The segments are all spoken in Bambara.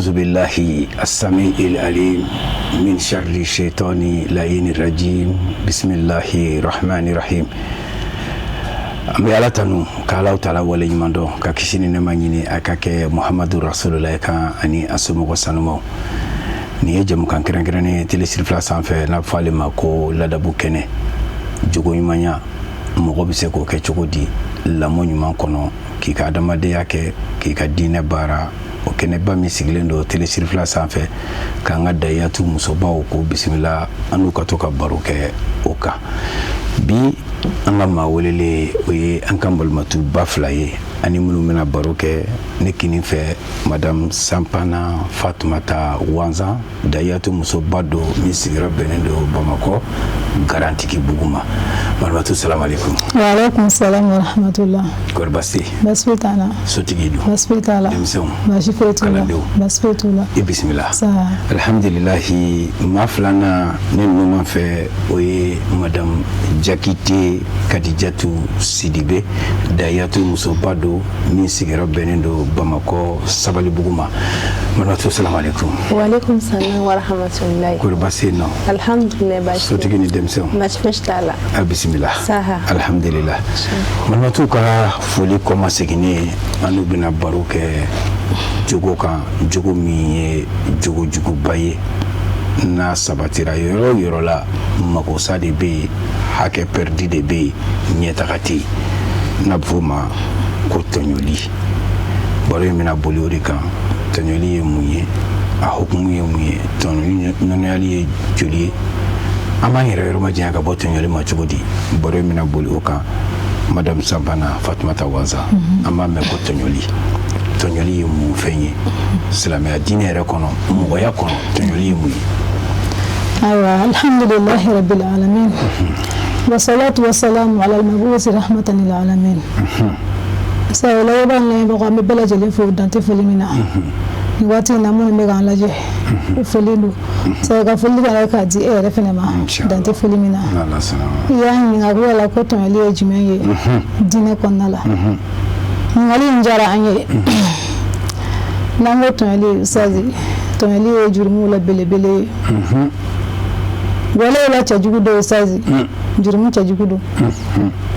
أعوذ بالله السميع العليم من شر الشيطان اللعين الرجيم بسم الله الرحمن الرحيم. An bɛ Ala tanu ka Ala taala waleɲuman dɔn, ka kisi ni nɛma ɲini a ka kɛ Muhamadu Rasululayi kan ani a somɔgɔ sanumaw. Nin ye jamukan kɛrɛnkɛrɛnnen ye télé Sirifila sanfɛ, n'a bɛ fɔ ale ma ko ladabu kɛnɛ. Jogo ɲumanya, mɔgɔ bɛ se k'o kɛ cogo di lamɔ ɲuman kɔnɔ, k'i ka adamadenya kɛ, k'i ka diinɛ baara? O kɛnɛba min sigilen don télé Sirifila sanfɛ, k'an ka dayatu musobaw k'u bisimila, an n'u ka to ka baro kɛ o kan. Bi, an ka maa welelen, o ye an ka balimatuba fila ye ani minnu bɛna baro kɛ. Ne kinin fɛ, Madame Sanpana Fatumata Wanzan, dayatu musoba don min sigiyɔrɔ bɛnnen don Bamakɔ Garantigi bugu ma. Balimatu, salamalekun. Waaleykum salam wa rahmatullah. Kɔri baasi tɛ? Baasi foyi t'an na. Sotigi don? Baasi foyi t'a la. Denmisɛnw? Baasi foyi t'u la. Kalandenw? Baasi foyi t'u la. I bisimila. Sa. Alhamdulilahi. Maa filanan, ne numan fɛ, o ye Madame Jakite Kadijatu Sidibe, dayatu musoba don min sigiyɔrɔ bɛnnen don Bamakɔ Sabalibugu ma. Malimatu, salamalekun. Waaleykum salam wa rahmatullahi. Kɔri baasi tɛ yen nɔ? Alhamdulillah, baasi. Sotigi ni denmisɛnw? Baasi fosi t'a la. A bisimila. Saha. Alhamdulillah. Malimatu ka foli kɔma seginnen, an n'u bɛna baro kɛ jogo kan, jogo min ye jogo juguba ye, n'a sabatira yɔrɔ o yɔrɔ la, makosa de bɛ yen, hakɛ pɛridi de bɛ yen, ɲɛtaga tɛ yen, n'a bɛ f'o ma ko tɔɲɔli. Baro in bɛna boli o de kan. Tɔɲɔli ye mun ye? A hukumu ye mun ye? Tɔɲɔli nɔnɔyali ye joli ye? An b'an yɛrɛ yɔrɔ ma janya ka bɔ tɔɲɔli ma cogo di? Baro in bɛna boli o kan. Madame Sanpana Fatumata Wanzan, an b'a mɛn ko tɔɲɔli. Tɔɲɔli ye mun fɛn ye silamɛya diinɛ yɛrɛ kɔnɔ, mɔgɔya kɔnɔ? Tɔɲɔli ye mun ye? Ayiwa, alhamdulilahi rabbil alamin, wasalatu wasalamu ala almabusi rahmatan lil alamin. Sa lajɛbaa ni lamɛnbagaw, an bɛ bɛɛ lajɛlen fo dante foli min na nin waati in na. Minnu bɛ k'an lajɛ, o foli don. Sa ka foli ka k'a di e yɛrɛ fɛnɛ ma. Inshallah. Dante foli min na. N'Ala sɔnna ma. I y'a ɲininka ko yala ko tɔɲɔli ye jumɛn ye diinɛ kɔnɔna la. Ɲininkali in diyara an ye. N'an ko tɔɲɔli, ustazi, tɔɲɔli ye jurumuw la belebele ye. Walew la cɛjugu dɔ, ustazi, jurumu cɛjugu don.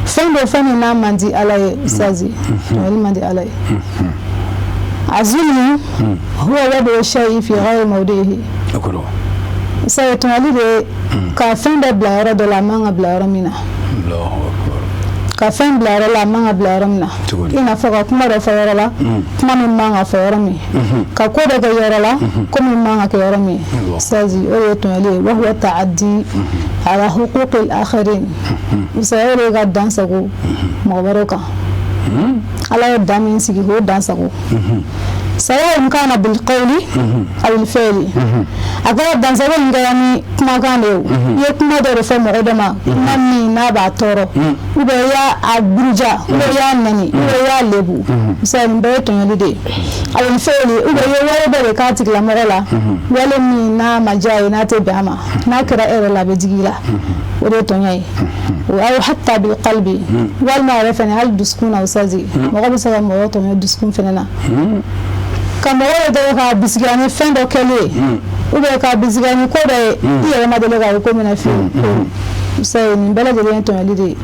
Fɛn dɔ, fɛn min n'a man di Ala ye, ustazi, tɔɲɔli man di Ala ye. الظلم هو وضع الشيء في غير موضعه. O kɔrɔ? Ustazi, tɔɲɔli de ye ka fɛn dɔ bila yɔrɔ dɔ la, a man ka bila yɔrɔ min na. Allahu akbar. Ka fɛn bila yɔrɔ la, a man ka bila yɔrɔ min na. Cogo di? I n'a fɔ ka kuma dɔ fɔ yɔrɔ la, kuma min man ka fɔ yɔrɔ min, ka ko dɔ kɛ yɔrɔ la, ko min man ka kɛ yɔrɔ min. Allah. Ustazi, o de ye tɔɲɔli ye. وهو التعدي على حقوق الآخرين. Ustazi, o de ye ka dan sago mɔgɔ wɛrɛw kan. Ala ye dan min sigi, k'o dan sago, سواء كان بالقول أو الفعل. A kɛra dansago in kɛra ni kumakan de ye o, i ye kuma dɔ de fɔ mɔgɔ dɔ ma, kuma min n'a b'a tɔɔrɔ, ou bien i y'a buruja, ou bien i y'a nɛni, ou bien i y'a lebu, misali, nin bɛɛ ye tɔɲɔli de ye. أو الفعل, ou bien i ye wale dɔ de k'a tigilamɔgɔ la, wale min n'a ma diya ye, n'a tɛ bɛn a ma, n'a kɛra e yɛrɛ la, a bɛ digi i la, o de ye tɔɲɔ ye. أو حتى بالقلب, walima yɛrɛ fɛnɛ hali dusukun na. Ustazi, mɔgɔ bɛ se ka mɔgɔ tɔɲɔ dusukun fɛnɛ na, ka mɔgɔ yɛrɛ dɔrɔn k'a bisigiya ni fɛn dɔ kɛlen ye, ou bien k'a bisigiya ni ko dɔ ye, i yɛrɛ ma deli k'a ye ko min na fiyewu. Ustazi, nin bɛɛ lajɛlen ye tɔɲɔli de ye.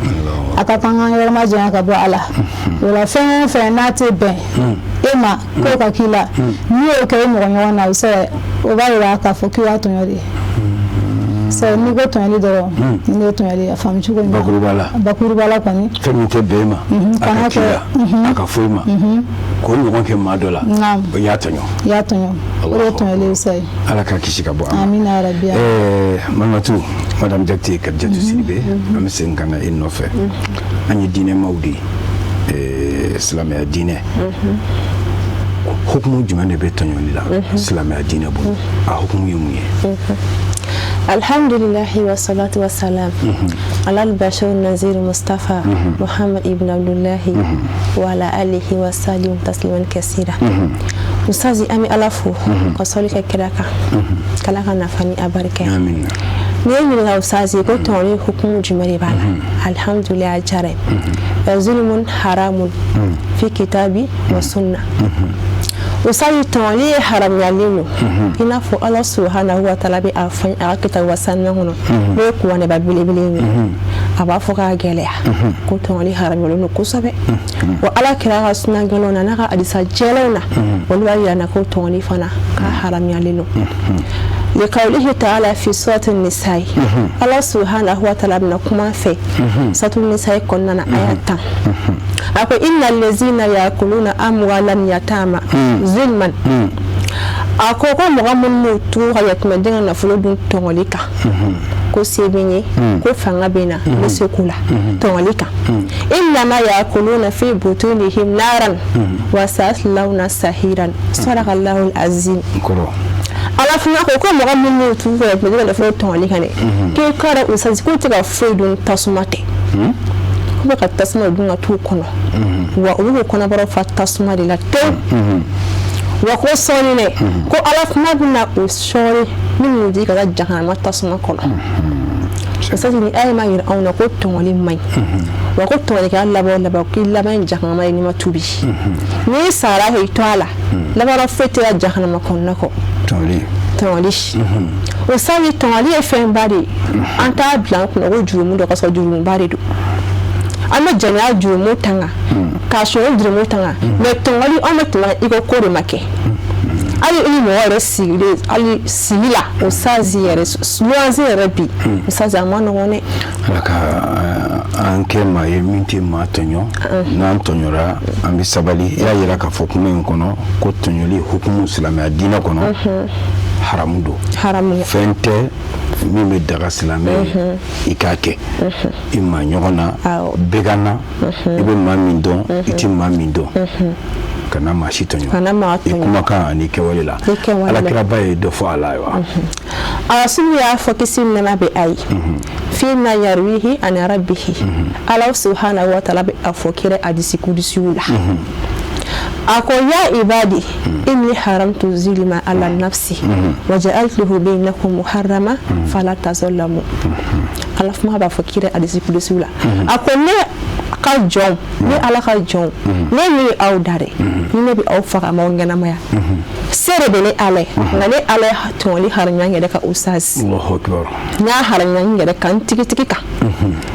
A ka kan k'an yɔrɔ ma janya ka bɔ a la. O la, fɛn o fɛn n'a tɛ bɛn e ma k'o ka k'i la, n'i y'o kɛ i mɔgɔ ɲɔgɔn na, ustazi, o b'a yira k'a fɔ k'i y'a tɔɲɔ de. Ustazi, n'i ko tɔɲɔli dɔrɔn, nin de ye tɔɲɔli ye, a faamu cogo ɲuman. Bakuruba la. Bakuruba la kɔni. Fɛn min tɛ bɛn e ma a kana ka k'i la, a ka fɔ i ma, k'o ɲɔgɔn kɛ maa dɔ la, o y'a tɔɲɔ. I y'a tɔɲɔ, o de ye tɔɲɔli ye, ustazi. Ala k'a kisi ka bɔ a ma. Amina ya rabbi. Malimatu, Madame Jakite Kadijatu Sidibe, an bɛ segin ka na e nɔfɛ. An ye diinɛmaw de ye. Silamɛya diinɛ, hukumu jumɛn de bɛ tɔɲɔli la silamɛya diinɛ bolo? A hukumu ye mun ye? الحمد لله والصلاة والسلام على البشير النذير مصطفى محمد ابن عبد الله وعلى آله وسلم تسليما كثيرا. Ustazi, an bɛ Ala fo ka sɔli kɛ kira kan, k'Ala ka nafa ni a barika ye. Amin. N'i ye ɲininka, ustazi, ko tɔɲɔli hukumu jumɛn de b'a la, alhamdulilah, a diyara ye. ظلم حرام في كتاب وسنة. Ustazi, tɔɲɔli ye haramuyalen don, i n'a fɔ Ala subahanahu wa taala bɛ a fɔ a ka kitabu sanuya kɔnɔ, n'o ye kuranɛba belebele ye. A b'a fɔ k'a gɛlɛya ko tɔɲɔli haramuyalen don kosɛbɛ. Wa Ala kira ka suna gɛlɛnw na, n'a ka hadisa jɛlenw na, olu b'a yira na ko tɔɲɔli fana k'a haramuyalen don. Likawlihi taala fi surati nisa'i, Ala subahanahu wa taala bɛna kuma fɛ surati nisa'i kɔnɔna na, aya 10. A ko: inna allazina yakuluna amwalan yatama zulman. A ko ko mɔgɔ minnu b'u tugu ka yatimɛden ka nafolo dun tɔɲɔli kan, ko se bɛ n ye, ko fanga bɛ n na, n bɛ se k'u la tɔɲɔli kan, innama yakuluna fi butunihim naran wa sayaslawna sahiran. Sadaqallahu azim. Kɔrɔ? Ala fana ko ko mɔgɔ minnu b'u tugu ka yatimɛden ka nafolo tɔɲɔli kan dɛ, k'i k'a dɔn ustazi, k'u tɛ ka foyi dun tasuma tɛ, k'u bɛ ka tasuma dun ka t'u kɔnɔ, wa olu b'u kɔnɔbaraw fa tasuma de la tewu. Wa ko sɔɔni dɛ, ko Ala fana bɛna o sɔɔri ni mun di ka taa jahanama tasuma kɔnɔ. Ustazi, ni aya ma yira anw na ko tɔɲɔli man ɲi, wa ko tɔɲɔlikɛla laban o laban, k'i laban ye jahanama ye n'i ma tubi. N'i sara k'i to a la, laban foyi tɛ ka jahanama kɔnɔna kɔ. Tɔɲɔli. Tɔɲɔli, ustazi, tɔɲɔli ye fɛnba de ye. An t'a bila an kunna ko jurumu dɔ, ka sɔrɔ jurumuba de don. An bɛ jɛnɛya jurumu tanga, k'a sonyali jurumu tanga, mais tɔɲɔli, anw bɛ tɛmɛ i ko ko de ma kɛ. Hali i ni mɔgɔ yɛrɛ sigilen, hali sigi la, ustazi yɛrɛ, luwanse yɛrɛ bi, ustazi, a ma nɔgɔn dɛ. Ala ka an kɛ maa ye min tɛ maa tɔɲɔ. N'an tɔɲɔra, an bɛ sabali. I y'a yira k'a fɔ kuma in kɔnɔ ko tɔɲɔli hukumu silamɛya diinɛ kɔnɔ, haramu don. Haramu. Fɛn tɛ min bɛ daga silamɛ ye i k'a kɛ i maa ɲɔgɔn na. Bɛɛ na, i bɛ maa min dɔn, i tɛ maa min dɔn, kana maa si tɔɲɔ. Kana maa i tɔɲɔ. Kumakan ani kɛwale la. I kɛwale la. Alakiraba ye dɔ fɔ a la wa? Arasulu y'a fɔ, kisi ni nɛɛma bɛ a ye, fima yarwihi ani rabbihi, Ala subhanahu wa taala bɛ a fɔ kira hadisi kudusiw la, a ko: ya ibadi, inni haramtu zulma ala nafsi wa ja'altuhu bainakum muharrama fala tazallamu. Ala fana b'a fɔ kira hadisi kudusiw la, a ko: ne ka jɔn, ne Ala ka jɔn, ne min ye aw da dɛ, ni ne bɛ aw faga m'aw ɲɛnamaya, se de bɛ ne Ala ye, nka ne Ala ye tɔɲɔli haramuya n yɛrɛ kan, ustaz. Allahu akbar. N y'a haramuya n yɛrɛ kan, n tigitigi kan.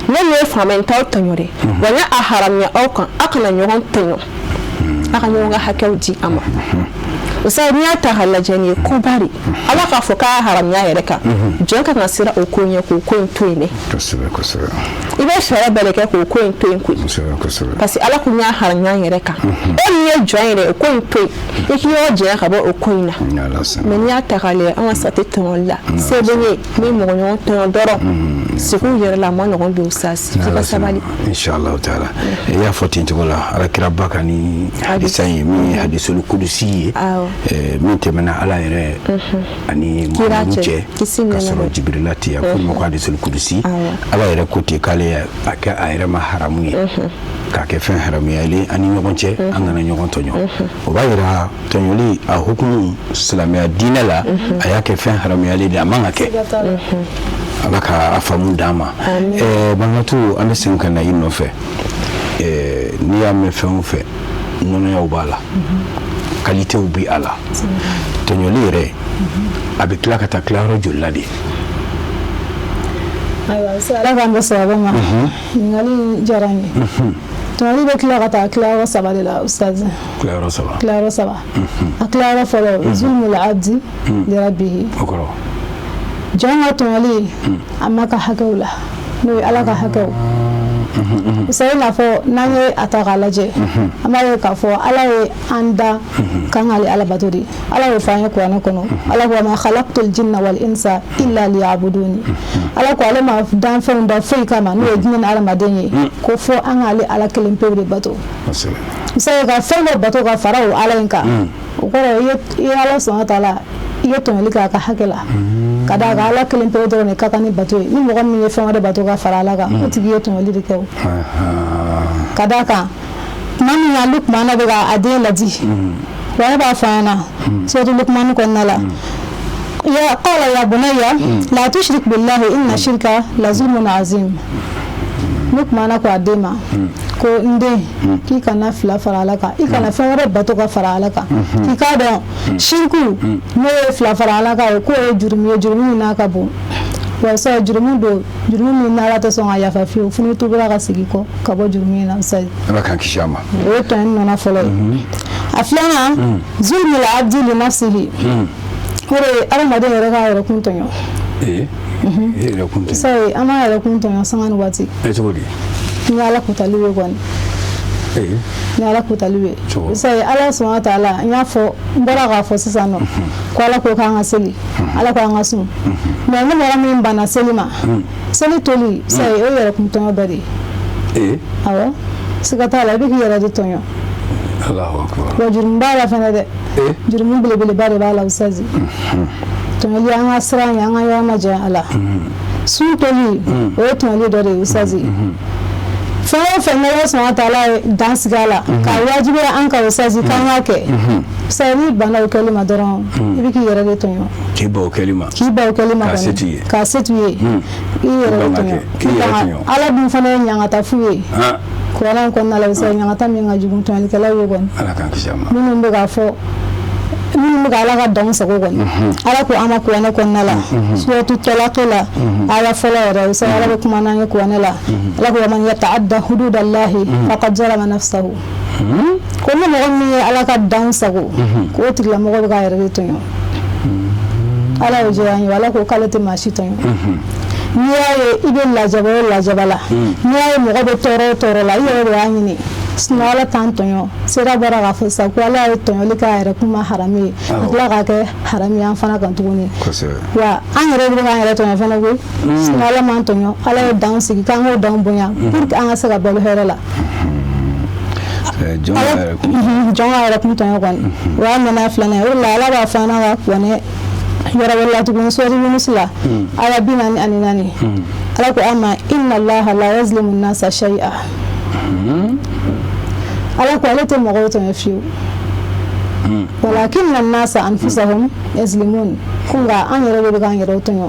Ne min ye faama ye, n t'aw tɔɲɔ dɛ. Wa n y'a haramuya aw kan, aw kana ɲɔgɔn tɔɲɔ, aw ka ɲɔgɔn ka hakɛw di a ma. Ustaz, n'i y'a ta k'a lajɛ, nin ye koba de ye. Ala k'a fɔ k'a haramuya yɛrɛ kan, jɔn kan ka siran o ko ɲɛ k'o ko in to yen dɛ. Kosɛbɛ, kosɛbɛ. I bɛ fɛɛrɛ bɛɛ de kɛ k'o ko in to yen koyi. Kosɛbɛ, kosɛbɛ. Parce que Ala kun y'a haramuya n yɛrɛ kan, e min ye jɔn yɛrɛ, o ko in to yen, i k'i yɔrɔ janya ka bɔ o ko in na. Ni Ala sɔnna. Mais n'i y'a ta k'a lajɛ, an ka sira tɛ tɔɲɔli la. Se bɛ n ye, n bɛ mɔgɔ ɲɔgɔn tɔɲɔ dɔrɔn, sigi yɛrɛ la, a ma nɔgɔn bi, ustaz, f'i ka sabali. Inshallah taala, i y'a fɔ ten cogo la. Alakiraba ka ni hadisa ye min ye hadisul kudusi ye, min tɛmɛna Ala yɛrɛ ani Kira Muhamadu cɛ, cɛ, kisi ni ka nɛɛma sɔrɔ bɛ. Jibirila tɛ yan. Ko ma ko hadisul kudusi. Ala yɛrɛ ko ten k'ale ye a kɛ a yɛrɛ ma haramu ye, k'a kɛ fɛn haramuyalen an ni ɲɔgɔn cɛ, an kana ɲɔgɔn tɔɲɔ. O b'a yira tɔɲɔli a hukumu silamɛya diinɛ la, a y'a kɛ fɛn haramuyalen de, a man ka kɛ. Ala ka a faamu d'an ma. Banbagatɔ, an bɛ segin ka na i nɔfɛ. N'i y'a mɛn fɛn o fɛn, nɔnɔyaw b'a la, qualitéw bi a la. Tɔɲɔli yɛrɛ, a bɛ tila ka taa tilayɔrɔ joli la de? Ayiwa, Ala k'an bɛ sababu ma. Ɲininkali in diyara n ye. Tɔɲɔli bɛ tila ka taa tilayɔrɔ saba de la, ustaz. Tilayɔrɔ saba. Tilayɔrɔ saba. A tilayɔrɔ fɔlɔ, zulmul abdi li rabbihi. O kɔrɔ? Jɔn ka tɔɲɔli a ma ka hakɛw la, n'o ye Ala ka hakɛw. Ustaz, i n'a fɔ n'an ye a ta k'a lajɛ, an b'a ye k'a fɔ Ala ye an da k'an k'ale Ala bato de. Ala y'o fɔ an ye kuranɛ kɔnɔ. Ala ko: ma khalaqtul jinna wal insa illa liya'buduni. Ala ko ale ma danfɛnw da foyi kama, n'o ye jinɛ ni adamaden ye, ko fo an k'ale Ala kelen pewu de bato. Ustaz, ka fɛn dɔ bato ka fara o Ala in kan, o kɔrɔ i ye Ala sɔnna ta la, i ye tɔɲɔli kɛ a ka hakɛ la. Ka d'a kan Ala kelen pewu dɔrɔn de ka kan ni bato ye. Ni mɔgɔ min ye fɛn wɛrɛ bato ka fara Ala kan, o tigi ye tɔɲɔli de kɛ. O ka d'a kan, tuma min na Lukumana bɛ ka a den ladi, wa b'a fɔ an ɲɛna suratu Lukumani kɔnɔna la: ya qala ya bunayya la tushrik billahi inna shirka la zulmun azim. Lukmana ko a den ma ko n den, k'i kana fila fara Ala kan, i kana fɛn wɛrɛ bato ka fara Ala kan, k'i k'a dɔn shirku, n'o ye fila fara Ala kan ye, k'o ye jurumu ye, jurumu min n'a ka bon. Wa sa jurumu don, jurumu min n'Ala tɛ sɔn ka yafa fiyewu fo n'i tubira ka segin kɔ ka bɔ jurumu in na. Sa Ala k'an kisi a ma. O ye tɔɲɔni nɔnɔ fɔlɔ ye. A filanan, zulmul abdi li nafsihi, o de ye adamaden yɛrɛ k'a yɛrɛ kun tɔɲɔ. Ee, e yɛrɛ kun tɛ. Sayi, an b'an yɛrɛ kun tɔɲɔ sanga ni waati. E, cogo di? Ni Ala kutali ye kɔni. Ni Ala kutali ye. Cogo? Sayi, Ala subhanahu wa taala, n y'a fɔ, n bɔra k'a fɔ sisan nɔ ko Ala ko k'an ka seli, Ala ko an ka sun. Mais ni mɔgɔ min banna seli ma, seli toli, sayi, o ye yɛrɛ kun tɔɲɔ dɔ de ye. Awɔ, siga t'a la, i bɛ k'i yɛrɛ de tɔɲɔ. Allahu akbar. Wa jurumu b'a la fɛnɛ dɛ. Jurumu belebeleba de b'a la, usazi. Tɔɲɔli, an ka siran ɲɛ, an ka yɔrɔ majanya a la. Sun toli, o ye tɔɲɔli dɔ de ye, usazi. Fɛn o fɛn n'Ala subhanahu wa taala ye dan sigi a la k'a wajibiya an kan, usazi, k'an k'a kɛ, usazi, n'i banna o kɛli ma dɔrɔn, i bɛ k'i yɛrɛ de tɔɲɔ. K'i ban o kɛli ma. K'i ban o kɛli ma K'a kɔni. se t'i ye. K'a se t'u ye, i yɛrɛ de ban ka tɔɲɔ. kɛ. K'i yɛrɛ tɔɲɔ. Ala dun fana ye ɲangata f'u ye kuranɛ in kɔnɔna la, usazi, ɲangata min ka jugu tɔɲɔlikɛlaw ye kɔni. Ala k'an kisi a ma. Minnu bɛ k'a fɔ, minnu bɛ ka Ala ka danw sago kɔni, Ala ko an ma kuranɛ kɔnɔna la, suratu Talaq la, aya fɔlɔ yɛrɛ, o Ala bɛ kuma n'an ye kuranɛ la. Ala ko: waman yataadda hududallahi faqad zalama nafsahu. Ko ni mɔgɔ min ye Ala ka danw sago, k'o tigilamɔgɔ bɛ k'a yɛrɛ de tɔɲɔ. Ala y'o jɛya an ye. Ala ko k'ale tɛ maa si tɔɲɔ. N'i y'a ye i bɛ lajaba o lajaba la, n'i y'a ye mɔgɔ bɛ tɔɔrɔ o tɔɔrɔ la, i yɛrɛ de y'a ɲini. Sinon Ala t'an tɔɲɔ. Sera bɔra k'a fɔ sisan ko Ala ye tɔɲɔli k'a yɛrɛ kun ma haramu ye, ka tila k'a kɛ haramu ye an fana kan tuguni. Wa an yɛrɛ bɛ k'an yɛrɛ tɔɲɔ fana koyi. Sinon Ala m'an tɔɲɔ. Ala ye danw sigi k'an k'o danw bonya pour que an ka se ka balo hɛrɛ la. Jɔn ka yɛrɛ kun. Jɔn ka yɛrɛ kun tɔɲɔ kɔni, o y'a nana filanan ye. O de la Ala b'a fɔ an ka kuranɛ yɔrɔ wɛrɛ la tuguni, suratu Yunus la, aya 44, Ala ko an ma: inna Allaha la yazlimu nasa shay'a. Ala ko ale tɛ mɔgɔw tɔɲɔ fiyewu. Walakinna nasa anfusahum yazlimun. Ko nka an yɛrɛ de bɛ k'an yɛrɛw tɔɲɔ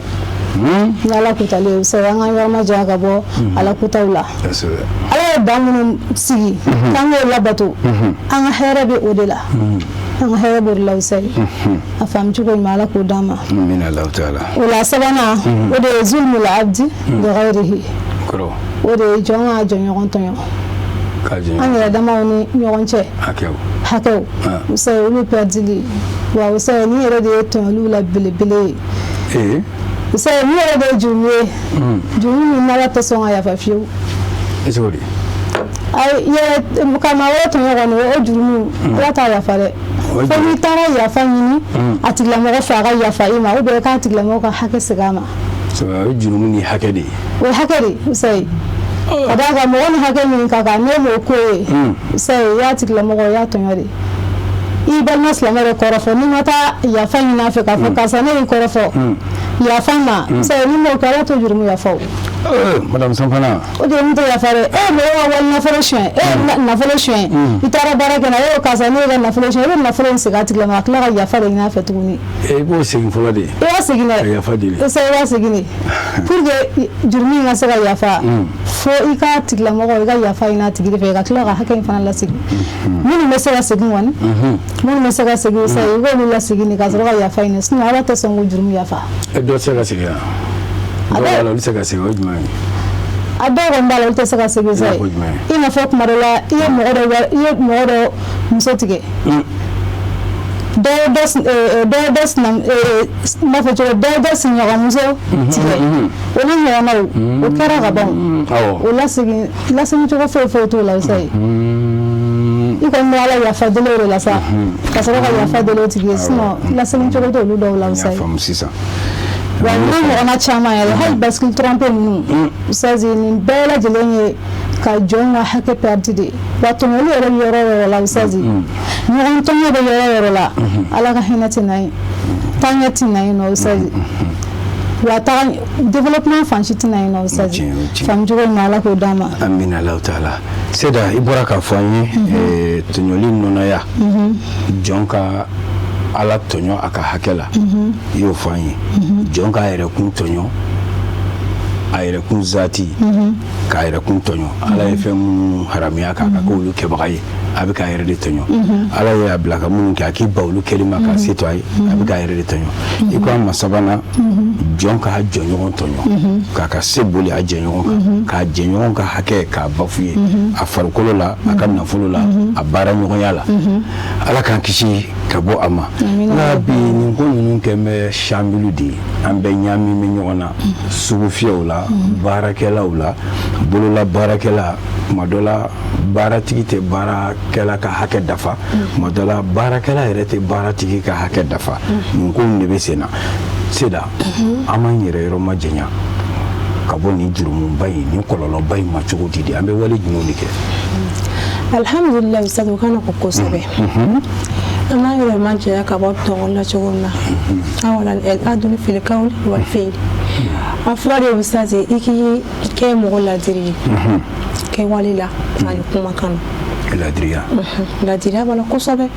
ni Ala kutalen ye. Sabu an ka yɔrɔ ma janya ka bɔ Ala kutaw la. Ala ye dan minnu sigi k'an k'o labato, an ka hɛrɛ bɛ o de la, an ka hɛrɛ b'o de la. Usayi, a faamu cogo ɲuman, Ala k'o d'an ma. Amina Allahu taala. O la sabanan, o de ye zulmul abdi bi ghayrihi. Kɔrɔ. O de ye jɔn ka jɔnɲɔgɔn tɔɲɔ. K'a jɔn. An yɛrɛ damaw ni ɲɔgɔn cɛ. Hakɛw. Hakɛw, usayi, olu pɛridili. Wa usayi, nin yɛrɛ de ye tɔɲɔliw la belebele ye. Usayi, nin yɛrɛ de ye jurumu ye, jurumu min n'Ala tɛ sɔn ka yafa fiyewu. E, cogo di? Ayi, yɛrɛ ka maa wɛrɛ tɔɲɔ kɔni, o jurumu, Ala t'a yafa dɛ, fo n'i taara yafa ɲini a tigilamɔgɔ fɛ, a ka yafa i ma, ou bien k'a tigilamɔgɔ ka hakɛ segin a ma. O ye jurumu ni hakɛ de ye. O ye hakɛ de, usayi, ka d'a kan mɔgɔ ni hakɛ min ka kan, n'e m'o ko ye, usayi, i y'a tigilamɔgɔ, i y'a tɔɲɔ de. I balima silamɛ de kɔrɔfɔ, n'i ma taa yafa ɲini a fɛ k'a fɔ karisa, ne y'i kɔrɔfɔ, yafa n ma, usayi, n'i m'o kɛ, Ala t'o jurumu yafa o. Madame Sanfana. O jurumu tɛ yafa dɛ. E ye mɔgɔ ka wali nafolo suɲɛ, e ye nafolo suɲɛ, i taara baara kɛ n'a ye, e ko karisa, ne ye ka nafolo suɲɛ, i bɛ nafolo in segin a tigi ma, a tila ka yafa de ɲini a fɛ tuguni. I b'o segin fɔlɔ de. I b'a segin dɛ. Ka yafa deli. I b'a segin de pour que jurumu in ka se ka yafa, fo i ka tigilamɔgɔ, i ka yafa ɲini a tigi de fɛ, ka tila ka hakɛ in fana lasegin. Minnu bɛ se ka segin kɔni, minnu bɛ se ka segin sa, i b'olu lasegin de ka sɔrɔ ka yafa ɲini. Sinon Ala tɛ sɔn k'o jurumu yafa. E, dɔ tɛ se ka segin wa? Dɔw b'a la, olu tɛ se ka segin, o ye jumɛn ye? A dɔw kɔni b'a la, olu tɛ se ka segin sa. I n'a fɔ jumɛn? I n'a fɔ tuma dɔ la, i ye mɔgɔ dɔ muso tigɛ, dɔ dɔ dɔ dɔ sina, n b'a fɔ cogo, dɔ dɔ sigiɲɔgɔnmuso tigɛ, o n'a ɲɔgɔnnaw, o kɛra ka ban. O lasegin lasegin cogo foyi foyi t'o la. Sa ye, i kɔni bɛ Ala yafa deli o de la sa, ka sɔrɔ ka yafa deli o tigi ye. Sinon lasegin cogo t'olu dɔw la. N Sa y'a ye. faamu sisan. Wa n'a ɲɔgɔnna caman yɛrɛ, hali bascule trompée ninnu, usazi, nin bɛɛ lajɛlen ye ka jɔn ka hakɛ perdre de. Wa tɔɲɔli yɛrɛ bɛ yɔrɔ o yɔrɔ la, usazi, ɲɔgɔn tɔɲɔ bɛ yɔrɔ o yɔrɔ la, Ala ka hinɛ tɛ na yen, taaɲɛ tɛ na yen nɔ, usazi. Wa taga développement fan si tɛ na yen nɔ, usazi. Tiɲɛ, o tiɲɛ. Faamu cogo ɲuman, Ala k'o d'an ma. Amina Allahu taala. Seda, i bɔra k'a fɔ an ye tɔɲɔli nɔnɔya, jɔn ka Ala tɔɲɔ a ka hakɛ la, i y'o fɔ an ye, jɔn k'a yɛrɛ kun tɔɲɔ. A yɛrɛkun zati, k'a yɛrɛkun tɔɲɔ. Ala ye fɛn minnu haramuya k'a ka k'olu kɛbaga ye, a bɛ k'a yɛrɛ de tɔɲɔ. Ala ye a bila ka minnu kɛ, a k'i ban olu kɛli ma k'a se to a ye, a bɛ k'a yɛrɛ de tɔɲɔ. I ko a ma sabanan, jɔn k'a jɔɲɔgɔn tɔɲɔ, k'a ka se boli a jɛɲɔgɔn kan, k'a jɛɲɔgɔn ka hakɛ k'a bafouer, a farikolo la, a ka nafolo la, a baara ɲɔgɔnya la. Ala k'an kisi ka bɔ a ma. Nka bi, nin ko ninnu kɛ bɛ sanbili de ye, an bɛ ɲaami bɛ ɲɔgɔn na sugufiyɛw la, baarakɛlaw la, bolola baarakɛla. Tuma dɔ la, baaratigi tɛ baarakɛla ka hakɛ dafa, tuma dɔ la, baarakɛla yɛrɛ tɛ baaratigi ka hakɛ dafa. Nin ko in de bɛ sen na seda. An b'an yɛrɛ yɔrɔ ma janya ka bɔ nin jurumuba in, nin kɔlɔlɔba in ma cogo di de? An bɛ wale jumɛnw de kɛ? Alhamdulilayi, ustaz, o ka nɔgɔn kosɛbɛ. An b'an yɛrɛ ma janya ka bɔ tɔɲɔ la cogo min na, awalan el adlu fil qawli wal fi'li. A fɔlɔ de, ustaz, i k'i kɛ mɔgɔ ladiri ye kɛwale la ani kumakan na. Ladiriya. Ladiriya b'a la kosɛbɛ.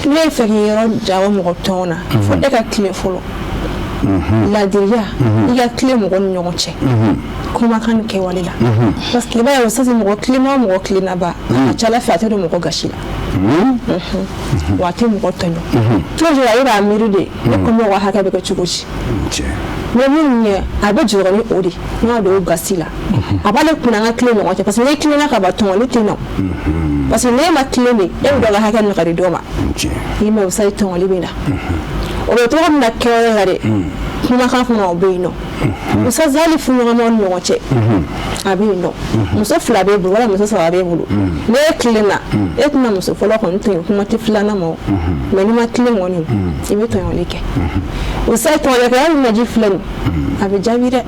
Ne ye fɛ k'i yɔrɔ jabɔ mɔgɔ tɔn na, fo e ka tilen fɔlɔ. Ladiriya, i ka tilen mɔgɔ ni ɲɔgɔn cɛ, kumakan ni kɛwale la, parce que i b'a ye, ustaz, mɔgɔ tilenma o mɔgɔ tilennaba, a ka ca ala fɛ, a tɛ don mɔgɔ gasi la, wa a tɛ mɔgɔ tɔɲɔ. Toujours a b'a miiri de, ne ko mɔgɔ hakɛ bɛ kɛ cogo di? Mais min ɲɛ, a bɛ jɔrɔ ni o de n'a don o gasi la, a b'ale kunna an ka tilen ɲɔgɔn cɛ, parce que n'i tilenna ka ban, tɔɲɔli tɛ na, parce que n'e ma tilen de, e bɛ dɔ ka hakɛ nagari dɔ ma. I ma sa, tɔɲɔli bɛ na. O bɛ cogo min na kɛwale la dɛ, kumakan fana o bɛ yen nɔ. Muso, hali furuɲɔgɔnmaw ni ɲɔgɔn cɛ, a bɛ yen nɔ. Muso fila b'e bolo wala muso saba b'e bolo, n'e tilenna, e tɛna muso fɔlɔ kɔni to yen, kuma tɛ filanan ma o. Mais n'i ma tilen kɔni, i bɛ tɔɲɔli kɛ o sa. Tɔɲɔlikɛla hali naji filɛ nin, a bɛ jaabi dɛ.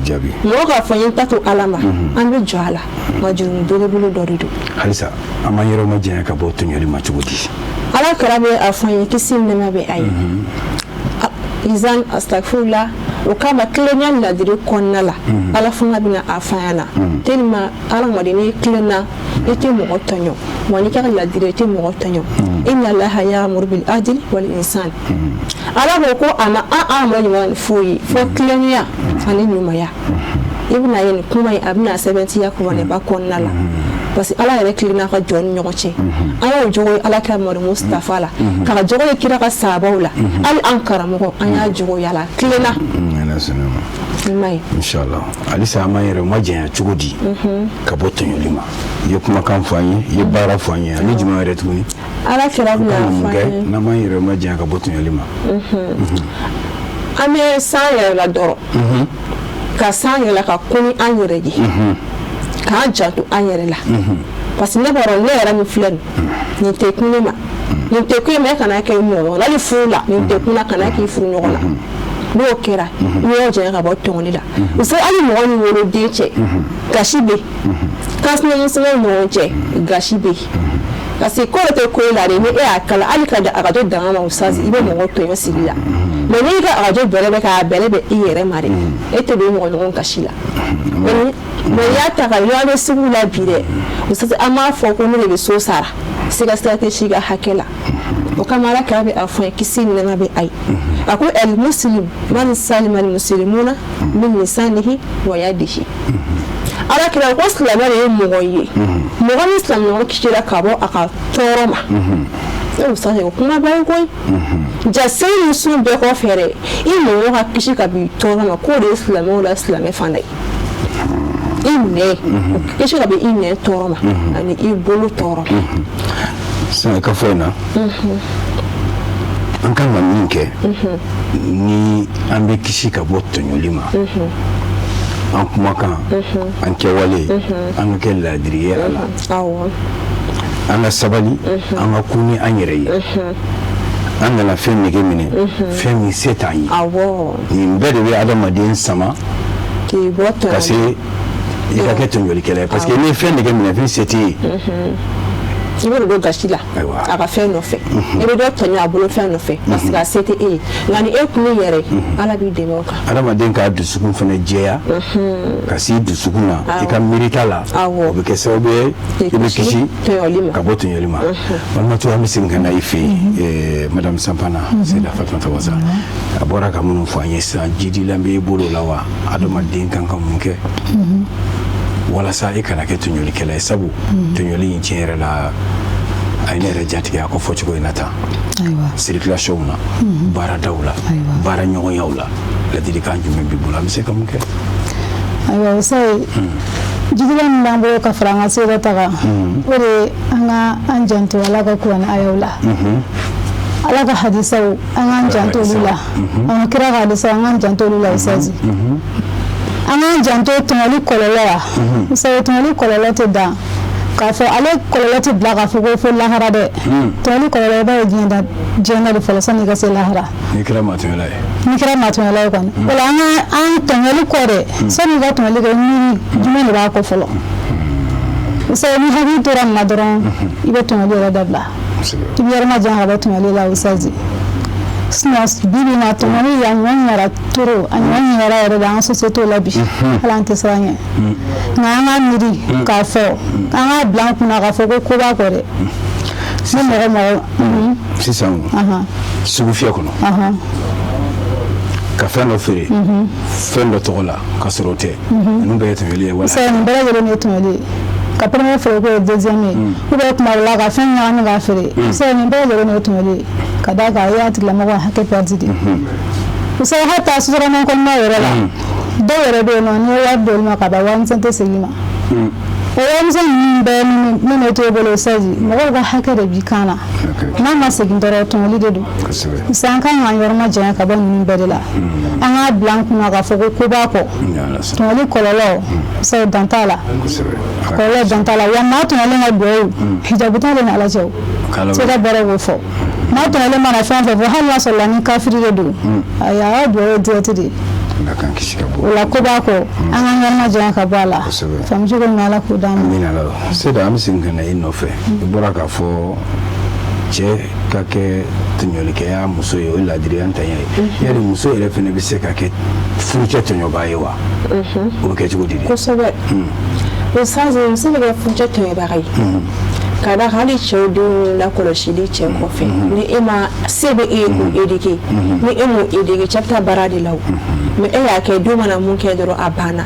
Jaabi. Mɔgɔ k'a fɔ n ye n ta to Ala ma, an bɛ jɔ a la, nka jurumu belebele dɔ de don. Halisa, an b'an yɔrɔ ma janya ka bɔ tɔɲɔli ma cogo di? Ala kɛra bɛ a fɔ an ye, kisi ni nɛɛma bɛ a ye, izan astagfirullah, o kama tilenya ladiri kɔnɔna la, Ala fanga bɛna a fɔ an ɲɛna tellement hadamaden, n'i tilenna, i tɛ mɔgɔ tɔɲɔ, wa n'i kɛra ladiri, i tɛ mɔgɔ tɔɲɔ. Inna Allaha ya'muru bil adli wal ihsan. Ala ko ko a ma an amara ɲuman ni foyi ye fo tilennenya ani ɲumanya. I bɛna ye nin kuma in, a bɛna sɛbɛntiya kuranɛba kɔnɔna la, parce que Ala yɛrɛ tilenna ka jɔn ni ɲɔgɔn cɛ. An y'o jogo ye Ala kira Mamadu Mustafa la, k'a jogo ye kira ka sahabaw la, hali an karamɔgɔ, an y'a jogo yala tilenna. Ala sɔnna ma. I m'a ye. Inshallah. Halisa, an b'an yɛrɛ ma janya cogo di ka bɔ tɔɲɔli ma? I ye kumakan fɔ an ye, i ye baara fɔ an ye, ani jumɛn yɛrɛ tuguni? Ala kira An bɛna kan ka mun fɔ an kɛ ye n'an b'an yɛrɛ ma janya ka bɔ tɔɲɔli ma? An bɛ san yɛrɛ la dɔrɔn, ka san yɛrɛ la, ka ko ni an yɛrɛ ye, k'an janto an yɛrɛ la, parce que ne b'a dɔn ne yɛrɛ min filɛ nin, nin tɛ kun ne ma, nin tɛ kun ma, e kana kɛ mɔgɔ hali furu la, nin tɛ kun na, kana k'i furu ɲɔgɔn na. N'o kɛra, i y'o janya ka bɔ tɔɲɔli la. Parce que hali mɔgɔ min woloden cɛ, gasi bɛ yen, kansinamusow ni ɲɔgɔn cɛ, gasi bɛ yen, parce que ko dɔ tɛ ko e la de, ni e y'a kala, hali ka a ka to danga ma, ustaz, i bɛ mɔgɔ tɔɲɔ sigi la. Mais n'i ka arajo bɛrɛ bɛ k'a bɛrɛ bɛ i yɛrɛ ma dɛ, e tɛ don mɔgɔ ɲɔgɔn gasi la. Mais n'i y'a ta ka ɲɔgɔn bɛ sugu la bi dɛ, ustaz, an b'a fɔ ko ne de bɛ so sara, siga sira tɛ si ka hakɛ la. O kama Ala kira bɛ a fɔ an ye, kisi ni nɛɛma bɛ a ye, a ko al muslim man salima al muslimuna min lisanihi wa yadihi. Ala kira ko silamɛ de ye mɔgɔ ye, mɔgɔ min silamɛɲɔgɔn kisira ka bɔ a ka tɔɔrɔ ma. E ustaz, o kuma ba ye koyi. Ja seli ni sun bɛɛ kɔfɛ dɛ, i mɔgɔ ka kisi ka b'i tɔɔrɔ ma, k'o de ye silamɛw la silamɛ fana ye. I nɛn kisi ka bɔ i nɛn tɔɔrɔ ma ani i bolo tɔɔrɔ ma. Sisan, i ka fɔ in na, an kan ka min kɛ ni an bɛ kisi ka bɔ tɔɲɔli ma, an kumakan, an kɛwale, an ka kɛ laadiri ye a la, an ka sabali, an ka kun ni an yɛrɛ ye, an kana fɛn nege minɛ, fɛn min se t'an ye. Nin bɛɛ de bɛ adamaden sama k'i bɔ ka tɔɲɔ se i ka kɛ tɔɲɔlikɛla ye, parce que n'i ye fɛn nege minɛ, fɛn se t'i ye. I bɛ don gasi la a ka fɛn nɔfɛ, i bɛ dɔ tɔɲɔ a bolo fɛn nɔfɛ, parce que a se tɛ e ye. Nka ni e kun bɛ yɛrɛ, Ala b'i dɛmɛ o kan. Adamaden k'a dusukun fana jɛya ka s'i dusukun na, i ka miirita la, o bɛ kɛ sababu ye i bɛ kisi tɔɲɔli ma, ka bɔ tɔɲɔli ma. Balimamuso, an bɛ segin ka na i fɛ yen, madame Sanfana Seyida Fatumata Wasa. A bɔra ka minnu fɔ an ye sisan, jidilan bɛ e bolo la wa? Adamaden kan ka mun kɛ walasa e kana kɛ tɔɲɔlikɛla ye? Sabu tɔɲɔli in, tiɲɛ yɛrɛ la, a ye ne yɛrɛ jatigɛ a ko fɔcogo in na tan, circulation na, baaradaw la, baara ɲɔgɔnyaw la. Ladilikan jumɛn b'i bolo? An bɛ se ka mun kɛ? Ayiwa, Usayi, jidilan min b'an bolo ka fara an ka seyida ta kan, o de ye an ka an janto Ala ka kuranɛ ayaw la, Ala ka hadisaw, an k'an janto olu la, an ka kira ka hadisaw, an k'an janto olu la. Usazi, an k'an janto tɔɲɔli kɔlɔlɔ la. Usayi, tɔɲɔli kɔlɔlɔ tɛ dan k'a fɔ, ale kɔlɔlɔ tɛ bila k'a fɔ ko fo lahara dɛ. Tɔɲɔli kɔlɔlɔ, i b'a ye diɲɛ da, diɲɛ da de fɔlɔ, sanni i ka se lahara. N'i kɛra maatɔɲɔla ye. N'i kɛra maatɔɲɔla ye kɔni, o la an ka an tɔɲɔli kɔ dɛ, sanni i ka tɔɲɔli kɛ, miiri jumɛn de b'a kɔ fɔlɔ. Usayi, ni hakili tora nin na dɔrɔn, i bɛ tɔɲɔli yɛrɛ dabila, i bɛ yɔrɔ ma jan ka bɔ tɔɲɔli la. Usazi, sinon bi bi in na, tɔɲɔli a ɲɔ ɲɛra trop, a ɲɔ ɲɛra yɛrɛ de an ka société la bi. Hali an tɛ siran ɲɛ, nka an ka miiri k'a fɔ, an k'a bila an kunna k'a fɔ ko ko b'a kɔ dɛ, ni mɔgɔ mɔgɔ. Sisan, sugu fiyɛ kɔnɔ, ka fɛn dɔ feere fɛn dɔ tɔgɔ la ka sɔrɔ o tɛ, ninnu bɛɛ ye tɔɲɔli ye wala? Nin bɛɛ lajɛlen ye tɔɲɔli ye. Ka premier feere k'o ye deuxième ye, ou bien tuma dɔ la ka fɛn ɲagami k'a feere, nin bɛɛ lajɛlen ye tɔɲɔli ye, ka d'a kan i y'a tigilamɔgɔ hakɛ perdu de. Usayi, hata sotarama kɔnɔna yɛrɛ la, dɔw yɛrɛ bɛ yen nɔ, n'i ye wari d'olu ma ka ban, warimisɛn tɛ segin i ma. O warimisɛn ninnu bɛɛ min bɛ to e bolo, Usayi, mɔgɔw ka hakɛ de b'i kan na, n'a ma segin dɔrɔn, tɔɲɔli de don. Usayi, an kan k'an yɔrɔ ma janya ka bɔ ninnu bɛɛ de la. An k'a bila an kunna k'a fɔ ko ko b'a kɔ. Tɔɲɔli kɔlɔlɔ, Usayi, dan t'a la, kɔlɔlɔ dan t'a la. Wa maa tɔɲɔlen ka duwawu, hijabu t'ale ni Ala cɛ. O sera bɔra k'o fɔ, maa tɔɲɔlen mana fɛn fɛn fɔ, hali n'a sɔrɔla ni kafiri de don, ayi, a ka duwawu ye direct de ye. O la ko b'a kɔ, an k'an yɔrɔ ma janya ka bɔ a la. Faamu cogo min, Ala k'o d'an ma. Amina. Seyida, an bɛ segin ka na i nɔfɛ. I bɔra k'a fɔ cɛ ka kɛ tɔɲɔlikɛya muso ye, o ye laadiriya ntanya ye. Yali muso yɛrɛ fana bɛ se ka kɛ furucɛ tɔɲɔbaa ye wa? O bɛ kɛ cogo di de? Kosɛbɛ. Usazi, muso bɛ kɛ furucɛ tɔɲɔbaga ye, ka da kan hali cɛw denw lakɔlɔsili cɛ kɔfɛ, ni e ma se bɛ e ye k'u éduquer, ni e m'u éduquer, cɛ bɛ taa baara de la. O mais e y'a kɛ, denw mana mun kɛ dɔrɔn, a banna,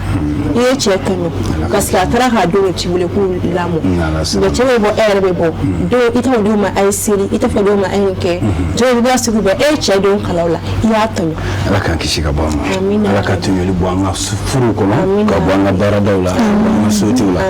i ye cɛ tɔɲɔ, parce que a taara k'a denw t'i wele k'u lamɔ. Mais cɛ bɛ bɔ, e yɛrɛ bɛ bɔ, denw i t'o denw ma a ye seli, i t'a fɔ denw ma a ye nin kɛ, jɔn i bɛ sugu bɛɛ, e ye cɛ denw kalaw la, i y'a tɔɲɔ. Ala k'an kisi ka bɔ a ma. Ala ka tɔɲɔli bɔ an ka furuw kɔnɔ, ka bɔ an ka baaradaw la, ka bɔ an ka sociétéw la.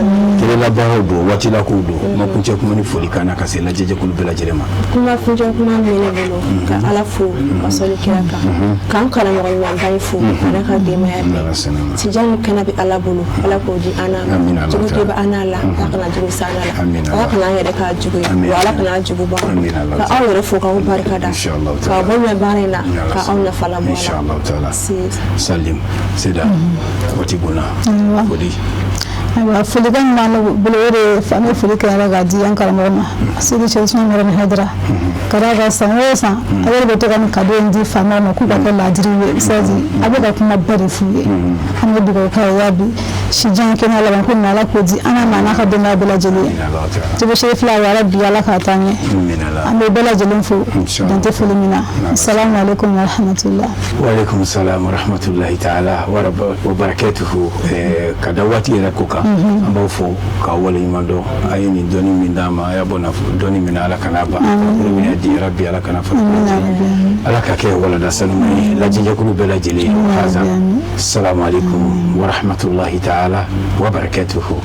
Telelabaaraw don, waatilakow don. Kuma kuncɛ kuma ni foli kan na ka se lajɛjɛkulu bɛɛ lajɛlen ma. Kuma kuncɛ kuma min bɛ ne bolo, ka Ala fo, ka sɔli kira kan, k'an karamɔgɔ ɲumanba in fo, a n'a ka denbaya bɛɛ. Sijan ni kɛnɛ bɛ Ala bolo, Ala k'o di an n'a ma. Jugu tɛ bɛ an n'a la, Ala kana jugu s'an n'a la, Ala kana an yɛrɛ k'a jugu ye, wa Ala kana jugu bɔ an ka aw yɛrɛ fo, k'aw barika da, k'aw bɔ mɛn baara in na, k'aw nafa labɔ a la. Salim Seyida, waati bonna, foli. Ayiwa, folikan min b'an bolo, o de ye an bɛ foli kɛ yɛrɛ k'a di an karamɔgɔ ma, Sidi Cheikh Usman Madani Hayidara, ka d'a kan san o san ale de bɛ to ka nin cadeau in di faamaw ma k'u ka kɛ laadiri ye. Usazi, a bɛ ka kuma bɛɛ de f'u ye. An bɛ dugawu k'a ye ya bi, si jan kɛnɛya laban ko nin, Ala k'o di an ma n'a ka denbaya bɛɛ lajɛlen ye. Togo Serifila, ya bi, Ala k'a taa ɲɛ. An bɛ bɛɛ lajɛlen fo, dan tɛ foli min na. Salamu aleykum wa rahmatulah. Waaleykum salam wa rahmatullahi ta'ala wa barakatuhu. Ka da waati yɛrɛ ko kan, an b'aw fo k'aw waleɲuman dɔn. A ye nin dɔnni min d'an ma, a y'a bɔ dɔnni min na, Ala kana ban farikolo min di rabbi, Ala kana farikolo di, Ala ka kɛ walada sanuma ye lajɛjɛkulu bɛɛ lajɛlen. Haza, salamu aleykum wa rahmatullahi ta'ala wa barakatuhu.